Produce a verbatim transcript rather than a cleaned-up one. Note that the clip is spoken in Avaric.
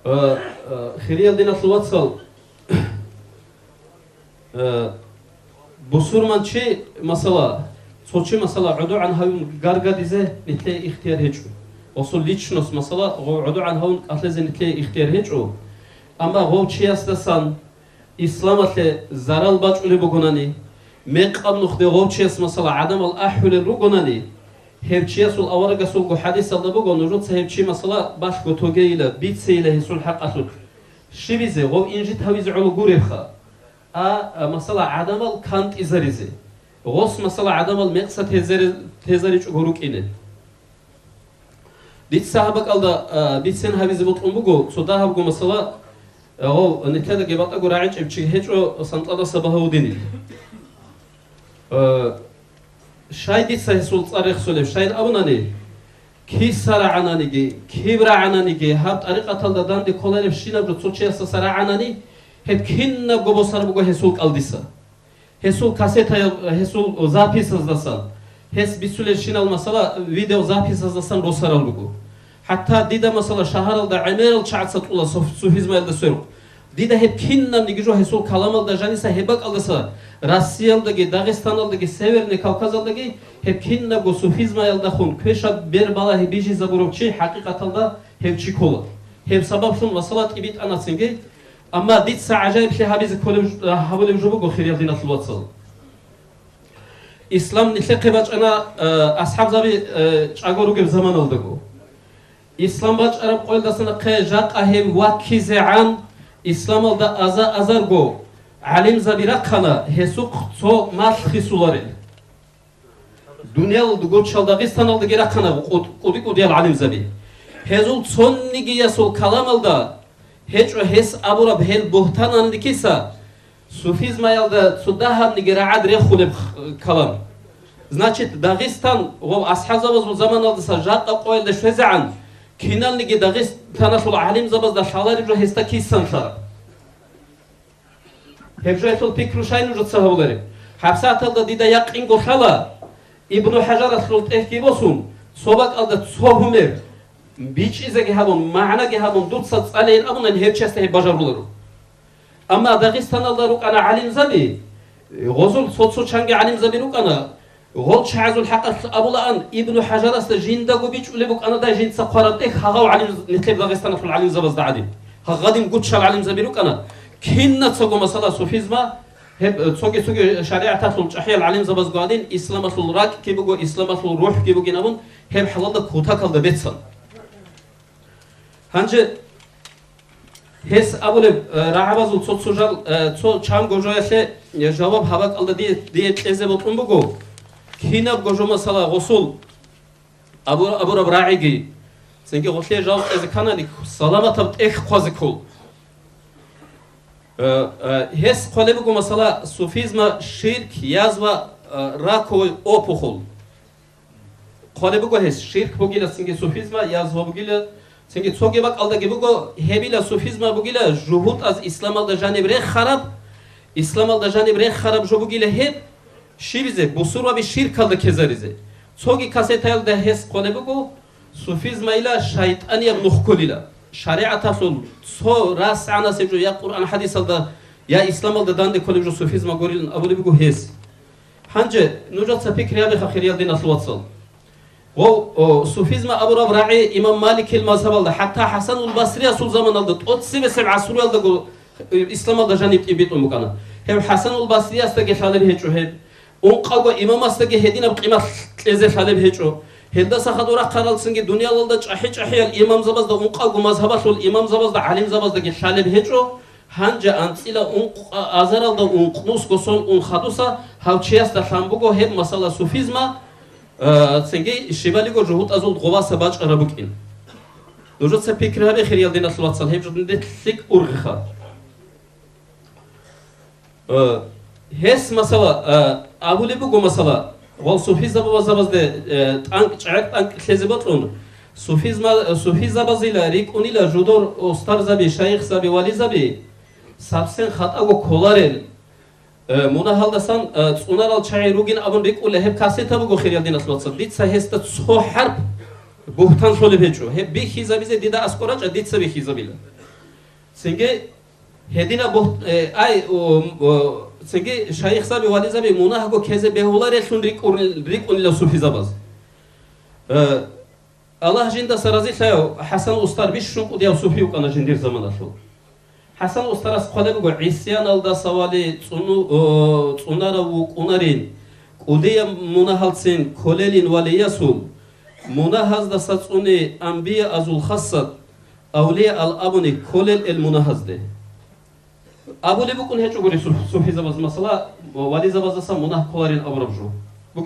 Э, э, хириял диналъул вацал, э, бусурман чи, масала, цо чи, масала, гӀодогӀан гьавун гаргадизе нилъее ихтияр гьечӀо. Гъосул личность, масала, гъов гӀодогӀан гьавун кӀалъизе нилъее ихтияр гьечӀо. Амма гъов чиясдасан исламалъе зарал бачӀунеб бугонани, мекъаб нухде гъов чияс, масала, гӀадамал ахӀулел ругонани, гьев чиясул аварагасулго хадисалда буго, нужеца гьев чи, масала, балъго тогейила, бицейила гьесул хӀакъалъулъ. Щибизе, гъов инжит гьавизе гӀоло гуребха. А, а, масала, гӀадамал кантӀизаризе. Гъос, масала, гӀадамал мекъса тезари-, тезаричӀого рукӀине. Дица гьаб бакӀалда, а, бицен гьабизе бокьун буго, цо дагьабго масала, а, гъов, нилъедаги батӀаго рагӀичӀеб чи гьечӀо, Сантладаса Багьавудинил. Э, щай дица гьесул цӀар рехсолеб? Щайин абунани, киса рагӀананиги, киб рагӀананиги, гьаб тӀарикъаталда данде кколаребщинаб жо цо чиясдаса рагӀанани, гьеб кинабго босар буго гьесул кӀалдиса. Гьесул кассетаял, гьесул записаздасан, гьес бицулелщинал масала видеозаписаздасан росарал руго. ХӀатта дида, масала, шагьаралда гӀемерал чагӀаца кьула суф-, суфизмаялда сверухъ. Дида гьеб кинабниги жо гьесул каламалда жаниса, гьеб бакӀалдаса Россиялдаги, Дагъистаналдаги, Северный Кавказалдаги гьеб кинабго суфизмаялдахун квешаб бер балагьи бижизабурав чи хӀакъикъаталда гьев чи ккола. Гьеб сабаблъун, масала, тӀибитӀанацинги. Амма дица гӀажаиблъи гьабизе кколеб ж-, гьабулеб жо буго, хириял диналъул вацал. Ислам нилъехъе бачӀана, э, асхӀабзаби, э, чӀаго ругеб заманалдаго. Ислам бачӀараб къоялдаса нахъе жакъа гьев ваккизегӀан, исламалда аза-азарго гӀалимзаби рахъана, гьесухъ цо малъ хисуларел. Дуниялалда гучал Дагъистаналдаги рахъана кӀуд-, кӀуди-кӀудиял гӀалимзаби. Гьезул цонигиясул каламалда гьечӀо гьес абураб гьел бугьтананлъикиса, суфизмаялда цо дагьабниги рагӀад рехулеб х-, калам. Значит, Дагъистан ва асхӀабзабазул заманалдаса жакъа къоялда щвезегӀан, киналниги Дагъистаналъул гӀалимзабазда лъалареб жо гьесда кисан лъала. Гьеб жо гьелъул пикру щай нужеца гьабулареб? ГьабсагӀаталда дида якъинго лъала, Ибну ХӀажаралъул тӀехьги босун, цо бакӀалда цо гьумер бичӀчӀизеги гьабун, магӀнаги гьабун, дуца цӀалейин абунани, гьев чиясда гьеб бажаруларо. Амма Дагъистаналда рукӀана гӀалимзаби, гъозул цо-цо чанги гӀалимзаби рукӀана, гъол чагӀазул хӀакъалъ абулаан, Ибну ХӀажарасда жиндаго бичӀчӀулеб букӀана дай жинца хъвараб тӀехь гьагъав гӀалим, нилъер Дагъистаналъул гӀалимзабазда гӀадин. Гьагъадин гучал гӀалимзаби рукӀана, кинацаго масала суфизма, гьеб, э, цоги-цоги шаригӀаталъул чӀахӀиял гӀалимзабазго гӀадин, исламалъул ракӀги буго, исламалъул рухӀги бугин абун, гьеб хӀалалда кутакалда беццан. Гьанже гьес абулеб, э, рагӀабазул цо-цо жал, э, цо чанго жоялъе, э, жаваб гьаб бакӀалда дие, дие кьезе бокьун буго. Кинабго жо, масала, гъосул абу-, абураб рагӀиги, цинги гъолъие жаваб кьезе кканани, саламатаб тӀехь хъвазе ккол. Э, э, гьес хъвалеб буго, масала, суфизма ширк, язва, э, раковый опухоль. Хъвалеб буго гьес, ширк бугила, цинги суфизма, язва бугила, цинги цоги бакӀалдаги буго, гьебила суфизма бугила, жугьутӀаз исламалда жаниб рехараб, исламалда жаниб рехараб жо бугила гьеб, щибизе, бусурбаби ширкалда ккезаризе. Цоги кассетаялда гьес хъвалеб буго, суфизмайила шайтӀанияб нух кколила. ШаригӀаталъул цо расгӀанасеб жо я Къуръан хӀадисалда, я исламалда данде кколеб жо суфизма гурилан абулеб буго гьес. Гьанже нужеца пикри гьабеха, хириял диналъул вацал. Гъов, о, суфизма абураб рагӀи имам Маликил мазгьабалда, хӀатта ХӀасанул Басриясул заманалда, тӀоцебесеб гӀасруялдаго, э, исламалда жаниб тӀибитӀун букӀана. Гьев ХӀасанул Басриясдаги лъалеб гьечӀо гьеб. Ункъавго имамасдаги гьединаб къимат кьезе лъалеб гьечӀо. Гьелдаса хадур рахъаралцинги дуниялалда чӀахӀи-чӀахӀиял имамзабазда, ункъавго мазгьабалъул имамзабазда, гӀалимзабаздаги лъалеб гьечӀо. Гьанже анцӀила ункъ-, азаралда ункънусго сон ун хадуса гьав чиясда лъан буго гьеб масала суфизма, э, цинги щибалиго жугьутӀазул гъоваса бачӀараб букӀин. Нужеца пикри гьабе, хириял диналъул вацал, гьеб жо нилъ лъикӀ ургъиха. Э, гьес, масала, э, абулеб буго, масала, гъол суфизабазде, э, тӀанкӀ, чӀегӀер тӀанкӀ лъезе бокьун, суфизма-, суфизабазила рикӀкӀунила жидер устарзаби, шайихзаби, вализаби, совсем хатӀаго кколарел, э, мунагьалдасан, э, цӀунарал чагӀи ругин абун рикӀкӀула гьеб кассета буго, хириял диналъул вацал. Дица гьесда цо хӀарп бугьтан лъолеб гьечӀо. Гьеб бихьизабизе дида аскӀор рачӀа, дица бихьизабила. Цинги гьединаб бугь-, э, ай, о, о, цинги шайихзаби, вализаби мунагьго ккезе бегьуларелъун рикӀкӀун-, рикӀкӀунила суфизабаз. Э, Аллагь жиндаса разилъаяв ХӀасан устар бищун кӀудияв суфи вукӀана жиндир заманалъул. ХӀасан устарас хъвалеб буго, гӀисяналдаса вали цӀуну-, о, цӀунарав вукӀунарин, кӀудияб мунагьалцин кколелин валиясул, мунагьаздаса цӀуни анбияазул хасат, авлияал абуни кколел ил мунагьазде. Абулеб букӀун гьечӀогури суф-, суфизабаз, масала, вализабаздасан мунагь кколарин абураб жо.